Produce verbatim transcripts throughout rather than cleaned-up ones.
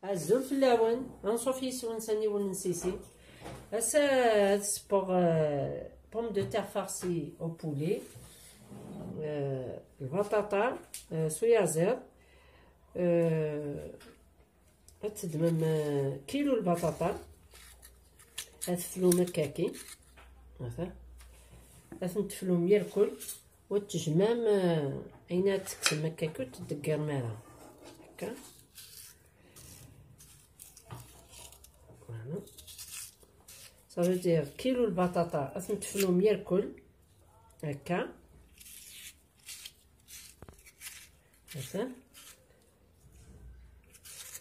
Azul fell-awen, anṣuf yis-wen s aniwel n Sisi. Ass-a ad ssewweɣ, euh, pomme de terre farcie au poulet, euh, lbaṭaṭa, euh, s uyaziḍ. Euh, ad teddmem, euh, kilu lbaṭaṭa, ad teflum akkaki. Ata. Ad ten-teflum irkul. Ur tejmam, euh, ayen ad tekksem akkaki, ur t-tdeggrem ara. Akka. Voilà. Ça veut dire kilu lbaṭaṭa ad ten-teflum irkul. Akka. Ata.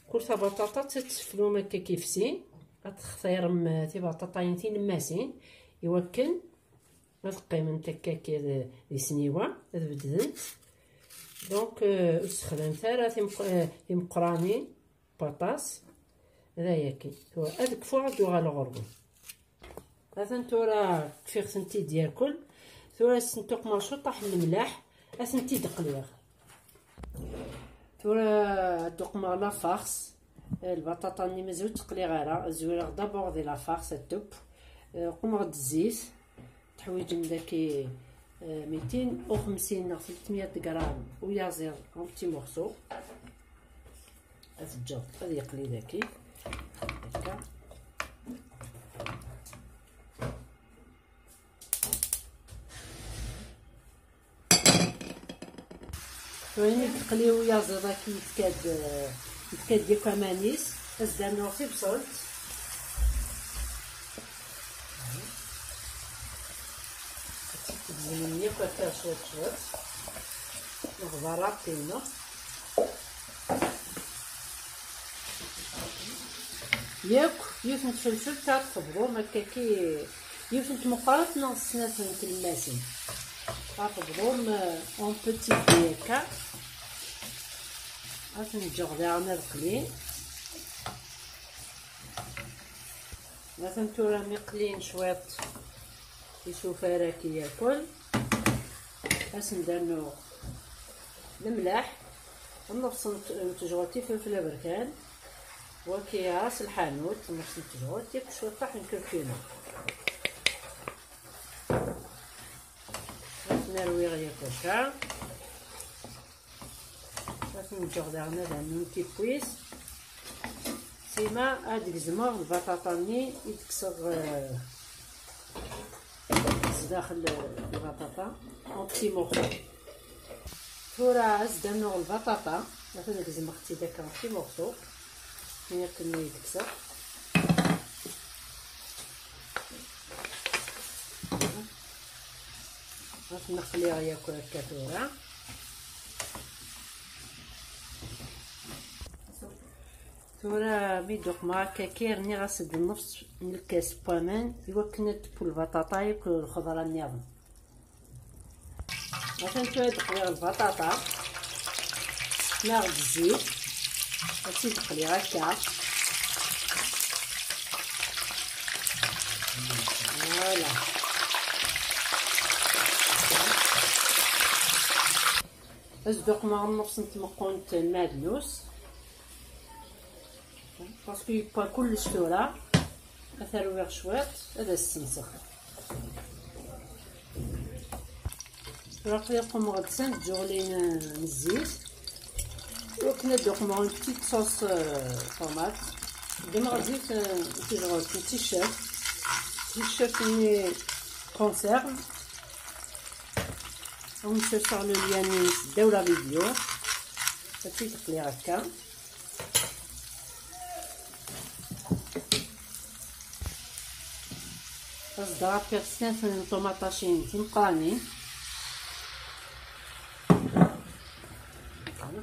Kul tabaṭaṭa ad tt-teflum akka kif sin. Ad textirem, euh, tibaṭaṭayin tinemmasin iwakken ad qqiment akka, akka d, di sniwa, ad beddent. Donc, euh, ur ssexdamet ara timeq-, euh, timeqqranin, patas, d ayaki. Tura ad kfuɣ, ad d-uɣaleɣ ɣur-wen. Atan tura kfiɣ-tent-id irkul. Tura ad sent-uqmeɣ cuṭaḥ n lemlaḥ, ad tent-id-qliɣ. Tura ad d-uqmeɣ la farce. Eh, lbaṭaṭa-nni mazal ur tt-qliɣ ara. Zwireɣ d'abord di la farce, ad teww. Eh, uqmeɣ-d zzit. Teḥwiǧem daki, eh, mitin u xemsin neɣ tlatmya gram uyaziḍ en petits morceaux. Ad teǧǧeḍ ad yeqli daki. Akka. Tura mi yeqli uyaziḍ-agi, yefka-d, yefka-d yakk aman-is, ad s-d-rnuɣ tibṣelt. Ad tt-id-tegzmem yakk akka cwiṭ cwiṭ. Neɣ d rapide. Yakk yiwet n tfelfelt ad tebḍum akkaki, yiwet n tmeqqrant neɣ snat n tlemmast. Ad tebḍum, euh, en petit dés akka. Ad ten-ǧǧeɣ daɣen ad qlin. Atan tura mi qlin cwiṭ isufar-agi yakk, ad sen-d-rnuɣ lemlaḥ, nnefṣ n t-, n tejɣelt ifelfel aberkan, waki ras lḥanut, nnefṣ n tejɣelt, yakk cwiṭaḥ n curcuma. Ad ten-rwiɣ yakk akka. Ad ten-ǧǧeɣ daɣen ad rnun tiwwit. Sima ad gezmeɣ lbaṭaṭa-nni i d-kkseɣ, eh, sdaxel, eh, lbaṭaṭa, en petits morceaux. Tura ad s-d-rnuɣ lbaṭaṭa, ad ten-gezmeɣ-tt-id akka en petits morceaux. Akken i d-kkseɣ. Ad ten-qliɣ yakk akka tura. Tura mi d-uqmeɣ akka, rniɣ-as-d nnefṣ n lkas n waman i wakken ad teww lbaṭaṭa yakk lxeḍra nniḍen. Atan tura ad qliɣ lbaṭaṭa, neɣ d zzit, ad tt-id-qliɣ akka. Voilà. Ad s-d-uqmeɣ nnefṣ n tmeqqunt n lmeɛdnus. Parce que yewwa kullec tura. Ad t-rwiɣ cwiṭ, ad as-senseɣ. Tura aql-i uqmeɣ-d snat tǧuɣlin n zzit. Iwakken ad d-uqmeɣ une petite sauce, euh, tomate. Ddmeɣ zzit, euh, n tejɣelt n ticcert. Ticcert-nni conserve. Ad wen-sserseɣ le lien-is ddaw la vidéo. Ad tt-id-qliɣ akka. Ad s-d-rnuɣ snat n tṭumaṭacin timeqqranin. Ad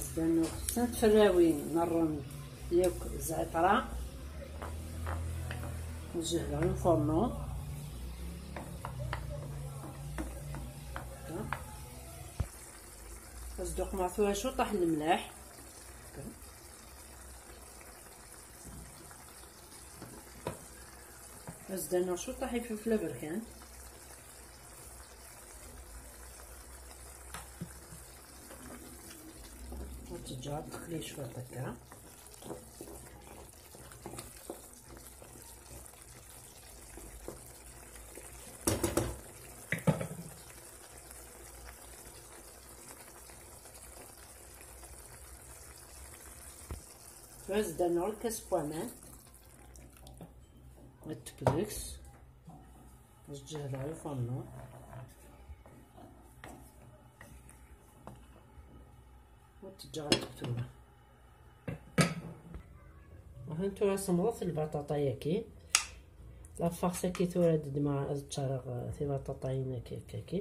s-d-rnuɣ snat tferrawin n ṛṛmel yakk zɛiṭra. Ad jehdeɣ le fourneau. Ad s-d-uqmeɣ tura cuṭaḥ n lemlaḥ. Ad s-d-rnuɣ cuṭaḥ ifelfel aberkan. Ad teǧǧeɣ ad teqli cwiṭ akka. Tura ad d-rnuɣ lkas n waman. Ad tebbek. Ad ǧǧeɣ da ifannu. Ad ǧǧeɣ ad tebbek tura. Ahan tura semḍet lbaṭaṭa-yaki. La farce-agi tura ad ddmeɣ ad ččareɣ, eh, tibaṭaṭayin-agi, akkaki.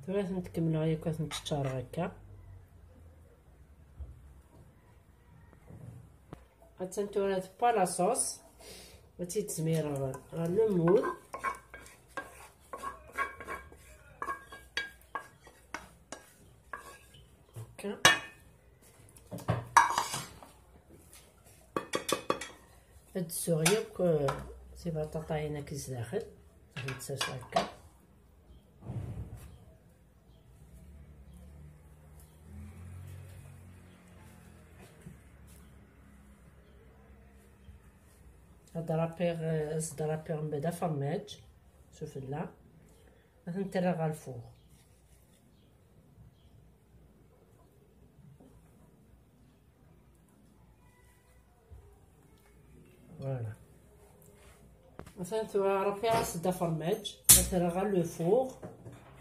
Tura ad tent-kemmleɣ yakk ad tent-ččareɣ akka. Attan tura tewwa la sauce. Ad tt-id-zmireɣ ɣer le moule. Akka. Ad d-ssuɣ yakk, eh, tibaṭaṭayin-agi zdaxel. Ad tent-serseɣ akka. Ad drapiɣ, eh, ad drapiɣ mebɛid afermaj s ufella. Ad tent-rreɣ ɣer lfur. Voilà. Atan tura rapiɣ-as-d afermaj, ad t-rreɣ ɣer le four.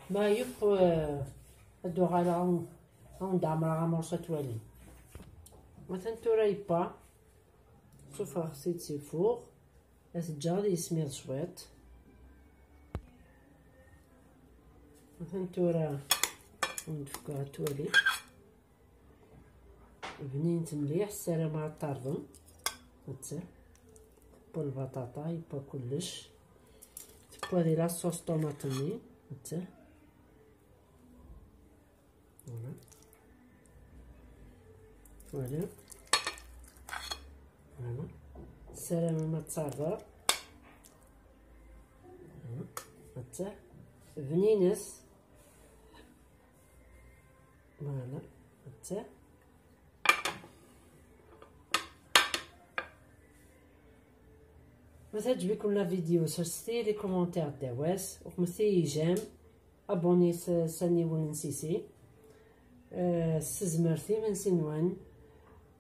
Ma yewweḍ, eh, ad d-uɣaleɣ ad wen-d-ɛemmreɣ amurṣu ad twalim. Atan tura yewwa, sufɣeɣ-t-id si lfur, ad t-ǧǧeɣ ad yismiḍ cwiṭ. Atan tura ad wen-d-fkeɣ ad twalim. Bnint mliḥ, ssarameɣ ad terḍem. Netta. Tewwa lbaṭaṭa, yewwa kullec. Tewwa di la sauce tomate-nni. Netta. Voilà. Voilà. Voilà. Ssarameɣ ad terḍem. Voilà. Netta. Bninet. Voilà. Netta. Ma teɛǧeb-iken la vidéo, serset-iyi les commentaires ddaw-as, u xedmet-iyi j'aime, abonnez s, s aniwel n Sisi. Eh, s tezmert imensi-nwen,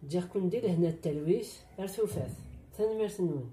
ǧǧiɣ-ken di lehna d talwit, ar tufat. Tanemmirt-nwen.